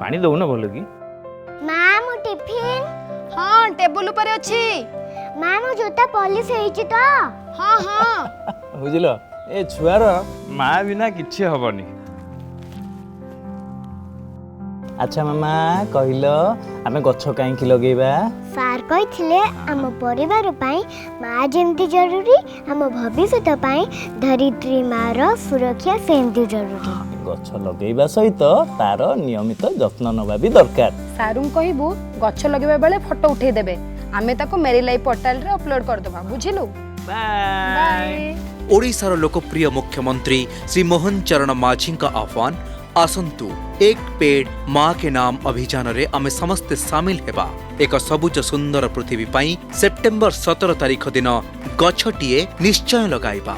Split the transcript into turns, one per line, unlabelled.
ପାଣି ଦଉନ ଭଲ କି?
ମା, ମୋ ଟିଫିନ?
ହଁ, ଟେବୁଲ ଉପରେ ଅଛି।
ମା, ମୋ ଜୋତା ପଲିସ ହେଇଛି ତ?
ହଁ।
ବୁଝିଲ, ଏ ଛୁଆର ମା ବିନା କିଛି ହବନି। ଆଚ୍ଛା ମାମା, କହିଲ ଆମେ ଗଛ କାହିଁକି ଲଗେଇବା?
ସାର୍ କହିଥିଲେ, ଆମ ପରିବାର ପାଇଁ ମା ଯେମିତି ଜରୁରୀ, ଆମ ଭବିଷ୍ୟତ ପାଇଁ ଧରିତ୍ରୀ ମାର ସୁରକ୍ଷା ସେମିତି ଜରୁରୀ।
ଗଛ ଲଗେଇବା ସହିତ ତାର ନିୟମିତ ଯତ୍ନ ନେବା ବି ଦରକାର।
ସାରୁଙ୍କୁ କହିବୁ, ଗଛ ଲଗେଇବା ବେଳେ ଫଟୋ ଉଠେଇ ଦେବେ। ଆମେ ତାକୁ ମେରି ଲାଇଫ୍ ପୋର୍ଟାଲରେ ଅପଲୋଡ କରିଦେବା, ବୁଝିଲୁ?
ବାଏ।
ଓଡ଼ିଶାର ଲୋକପ୍ରିୟ ମୁଖ୍ୟମନ୍ତ୍ରୀ ଶ୍ରୀ ମୋହନ ଚରଣ ମାଝୀଙ୍କ ଆହ୍ୱାନ, ଆସନ୍ତୁ ଏକ ପେଡ଼ ମା କେ ନାମ ଅଭିଯାନରେ ଆମେ ସମସ୍ତେ ସାମିଲ ହେବା। ଏକ ସବୁଜ ସୁନ୍ଦର ପୃଥିବୀ ପାଇଁ ସେପ୍ଟେମ୍ବର 17 ତାରିଖ ଦିନ ଗଛଟିଏ ନିଶ୍ଚୟ ଲଗାଇବା।